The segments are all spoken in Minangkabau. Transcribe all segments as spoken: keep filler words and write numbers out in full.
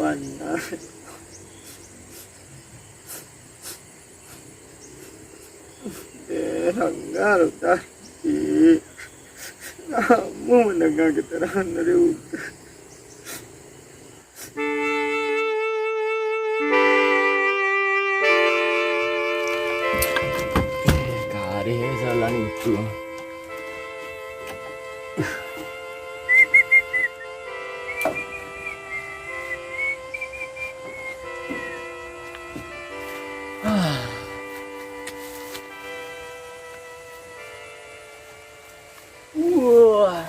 Anak. Eh, langgar tadi. Kamu mandanga katarangan dari udah. Eh, kareh salah itu. Wah.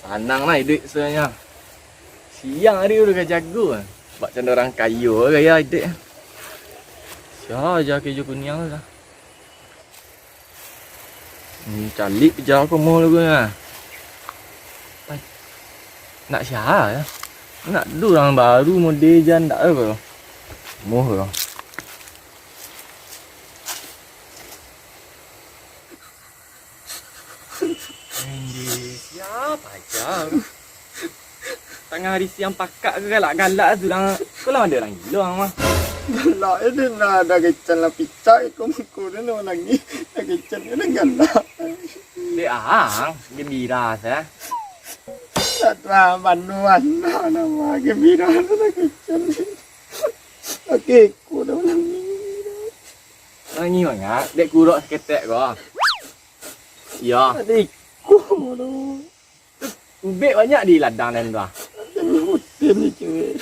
Sanang lah iduik sebenarnya. Siang hari udah jago. Bak cando orang kayo gaya iduik. Sia aja kejo kuniang tu dah. Hmm, calik pija ko moh lagu nya. Nak sia ya. Nak du urang baru mode jan dak ko. Moh ko. Sia aja. Tangah hari siang pakak ke galak-galak tu lah. Kau lah ada orang gilo ang mah. Galak ini lah ada kecan lah picak iko muko ni nak nangis. Ada kecan ni galak. Dek ang gembira sah. Tak tahu manu anak nama gembira tu ada kecan. Oke, ku dah nangis. Nangis manga dek kurok saketek ko. Iyo. Adik ku tu. Ubek banyak di ladang den tu ah. Rutin ni cewek.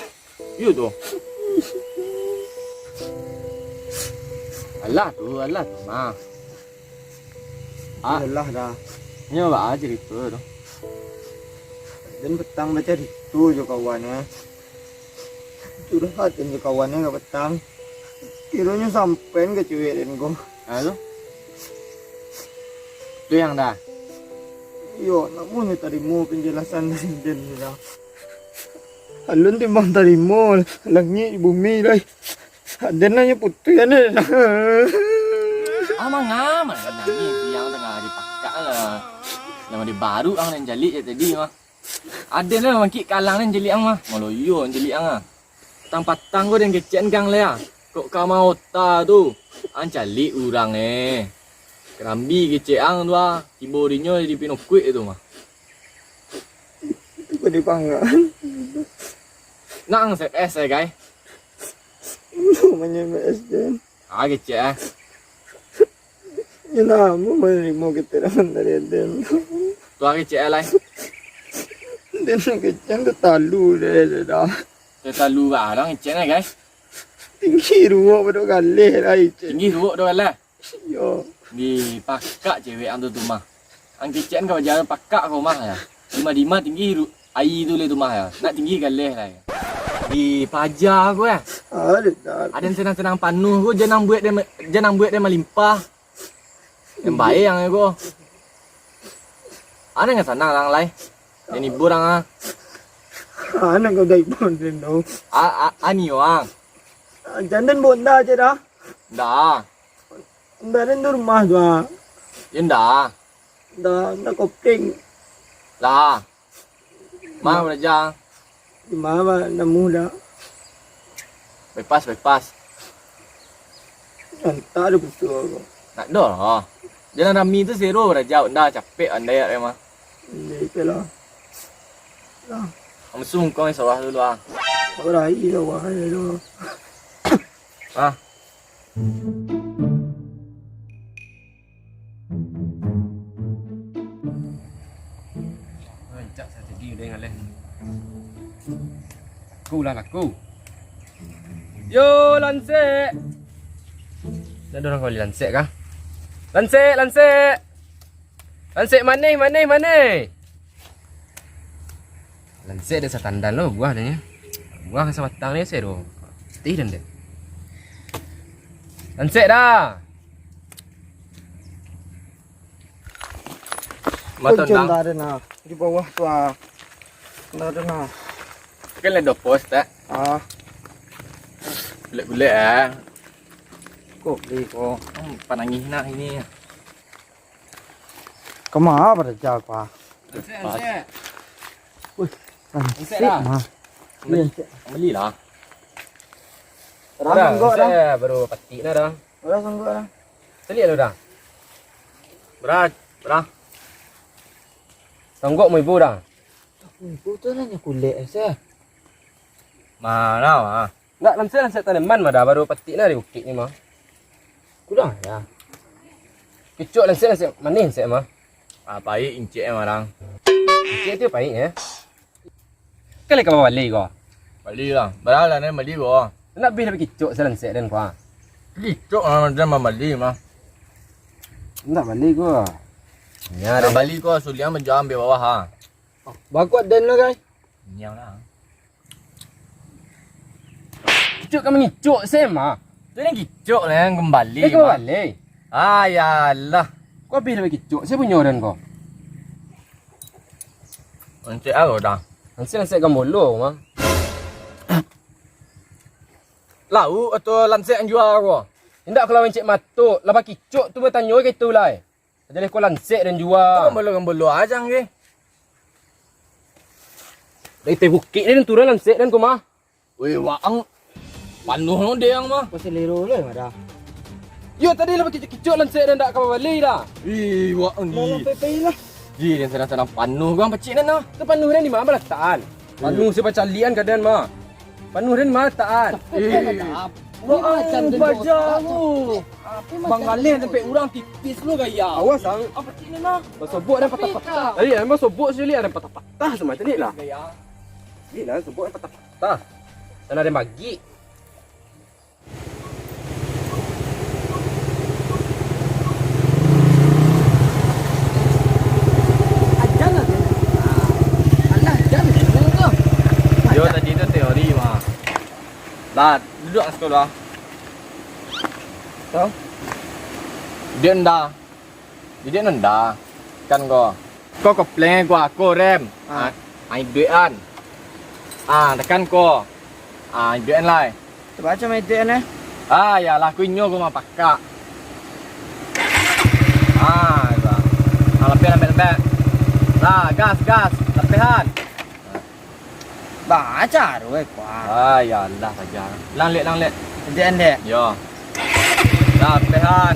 Iyo tu. Alah tu, alah tu mah. Ah. Lelah dah. Nyo ba cerita tu. Den petang bacarito jo kawan eh. Curhat den jo kawan eh ka petang. Kironyo sampai ka cewek den ko. Ha tu? Tu yang dah. Iyo, namuah nyo tarimo penjelasan dari den tu dah. Alun timbang tarimo, langik bumi lai. Den hanyo putuih ane. Ah, manga, manga nangih siang tangah hari pakak lah. Nama dia baru ang nan jalik je tadi mah. Aden lah mangkik kalang ni jelik ang mah. Maloyo jelik ang ah. Patang-patang ko den kecek ang leh ah. Kok ka maota tu. Ang calik urang eh. Kerambi kecek ang tu ah. Tibo dinyo di Pinokuik tu mah. Itu kok dipangan. Nak ang S M S eh, guys. Namanya S M S den. Ah, kecek ah. Yo namo manarimo keterangan dari den. Tu ah kecek ah lai. Den kecek tu talu deh dah. Tu talu barang kecek ah, guys. Tinggi ruok pado galeh lah kecek. Tinggi ruok pado galeh. Yo. Di pakak cewek ang tu tu mah. Ang kecek ang ka bajalan pakak ko mah ya. Dima-dima tinggi ru-, ai tu leh tu mah ya. Nak tinggi galeh lah ya. Di paja ko ya. Aduh, dah. Aden senang-senang panuh ko, jan ang buek den, jan ang buek den malimpah. Yang bae yang ko. Aden ka sanang lang lai. Den hibur ang ah. Anak kau dah hibur den tu. A, a, ani ang. Jan den bonda je dah. Dah. Ndak ado di rumah tu ah. Yo ndak. Ndak, ndak kopling. Lah. Ma baraja? Di ma ba namu dak? Bebas, bebas. Antak ado putuih ko. Nak doh lah. Jalan rami tu sero baraja, ndak capek andai dak mah. Jadi lah. Lah. Langsung kau sawah dulu ah. Kau rai lah wahai tu. Ah. Rancak strategi udah ngaleh. Laku lah, laku. Yo, Lansek. Dah ada orang kau bali Lansek kah? Lansek, Lansek. Lansek manih, manih, manih. Lansek dek satandan lo buah dek nyo. Buah sabatang ni se do. Tih dan dek. Lansek dah. Maton dah. Dah ada nah. Di bawah tu ah. Dah ada nah. Kan ada pos tak? Ah. Gulek-gulek ah. Kok beli kok. Hmm, panangih nak ini. Kama baraja ko ah? Ansek, ansek. Wih, ansek lah. Mah. Bali, bali lah. Urang sanggok dah. Baru patik nah dah. Urang sanggok dah. Caliak lu dah. Berat, berat. Sanggok mu ibu dah. Ibu tu nanya kulek asa. Mana mah? Ndak, lansek-lansek tanaman mah dah, baru patik nah dari bukik ni mah. Kurang ya. Kicok lansek-lansek manih lansek mah. Ah, paik incek mah rang. Incek tu paik ya. Kali ka bali ko. Bali lah. Baralah nan bali ko. Nak bih dah bakicok salansek den ko. Kicok lah dan bali mah. Ndak bali ko. Nya, nak bali ko suliang menjual ambil bawah ha. Bakuat den lo, guys. Nyang lah. Kicok ka mangicok, Sam, ah. Tu nan kicok lah, nan kambali, Sam. Kambali? Ah, yalah. Ko abih lah bakicok, sia punyo den ko? Lansek aro dah. Lansek-lansek gambolo, mah. Lauak atau lansek nan jua ko? Indak, kalau lancek mato, lah bakicok tu batanyo ka itu lai. Jaleh ko lansek den jua. Tu gambolo-gambolo aja, nggih. Dari tai bukik ni turun lansek den ko mah. Weh, waang. Panuh no dek ang mah. Ko selero lo mah dah. Yo, tadi lah bakicok-kicok lansek den dak ka babali dah. Ih, waang. Malah ni. Pepe lah. Ji, den sadang-sadang panuh ko ang pacik den nah. Tu panuh den di mana balatakan? Panuh si pacalian ka den mah. Panuh den mah taat. Eh. Wah, baja tu. Bang Aleh sampai urang tipis lu gaya. Awas, ang. Apa sih ni, nah? Basobok dan patah-patah. Tadi yang basobok sini ada patah-patah semua tadi lah. Gaya. Ni lah sobok yang patah-patah. Sana ada bagi. Ajan lah dia. Alah, ajan dia tu. Yo, tadi tu teori mah. Lah, duduk lah sekolah. Tahu? Dia nda. Jadi nanda, kan ko. Ko kopleng ko ako rem. Ah. Ah, ai duit an. Ah, tekan ko. Ah, ai duit an lai. Coba aja main duit an, eh. Ah, ya lah, ku inyo ko mah pakak. Ah, ya. Ah, lapeh, lapeh, lapeh. Lah, gas, gas. Lapehan. Baca ruweh kuah. Ah, ya Allah saja. Lang lek, lang lek. Dek, dek. Yo. Lapehan.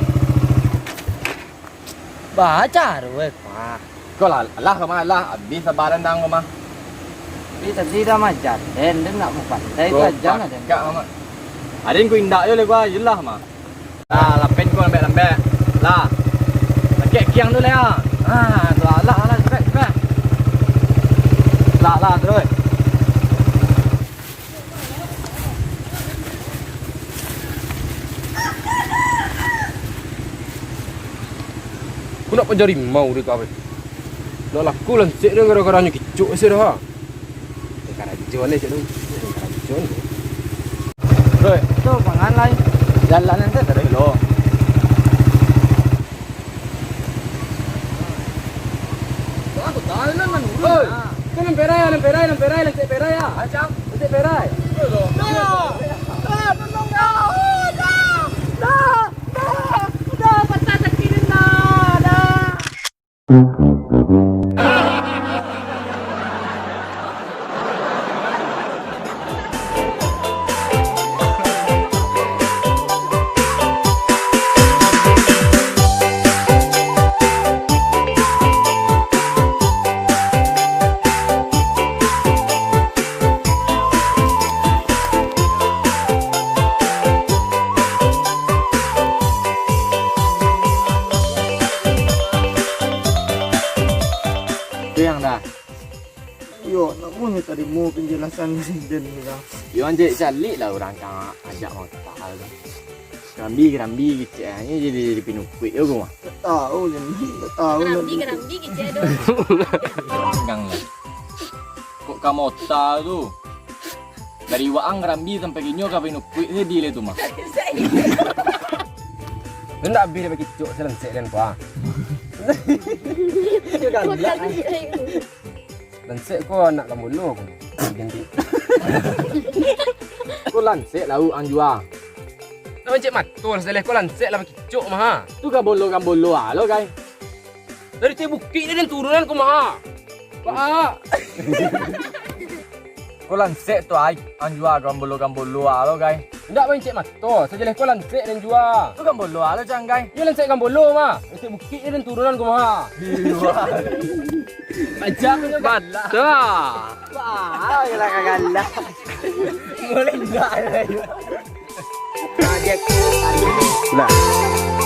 Baca ruweh kuah. Ko lah, lah kama lah, abih sabaran dang kama. Tapi tadi dah majar, den, den nak mupandai tu aja lah, den. Kak mama. Aden ku indak yo le gua, jelah mah. Lah, lapen ko lambek-lambek. Lah. Lakek kiang tu lah, ya. Ah, tu lah, lah, lah, cepek, cepek. Lah, lah, terus. Ko nak paja rimau dek kau, eh. Nak laku lansek dek gara-gara nyo kicok se dah, ha. Eh, karajo ni, cak tu. Eh, karajo ni. Bro, tu pangan lai. Jalan nanti terus lo. Aku tahu lah, man. Oi, tu nan perai, nan perai, nan perai, lansek perai, ya. Macam? Lansek perai. Dah, dah, tolong, dah. Dah, dah, dah, patah kaki ni, dah, dah. Tu yang dah. Yo, nak punyo tarimo penjelasan dari den ni lah. Yo, anjek calik lah urang ka ajak mangkal tu. Kerambi-kerambi kecek nyo jadi, jadi pinukuik yo, gua. Tak tahu, Jen. Tak tahu lah. Kerambi-kerambi kecek tu. Tanggang lah. Kok ka mota tu? Dari waang kerambi sampai kinyo ka pinukuik sedi le tu mah. Ndak abih dah bakicok salansek den ko, ah. Yo galak. Lansek ko anak gambolo ko. Ganti. Ko lansek lauak ang jua. Nak mancik mato lah saleh ko lansek lah bakicok mah, ha. Tu gambolo-gambolo ah lo, kai. Dari tai bukik ni den turunan ko mah, ha. Pak. Ko lansek tu ai, ang jua gambolo-gambolo alo, gai. Indak mancek mato, sajaleh ko lansek den jua. Tu gambolo alo, cang, gai. Yo lansek gambolo mah. Lansek bukik ni den turunan ko mah. Iyo. Aja ko nyo galak. Batua. Wah, galak galak. Mulai indak. Kaget. Sudah.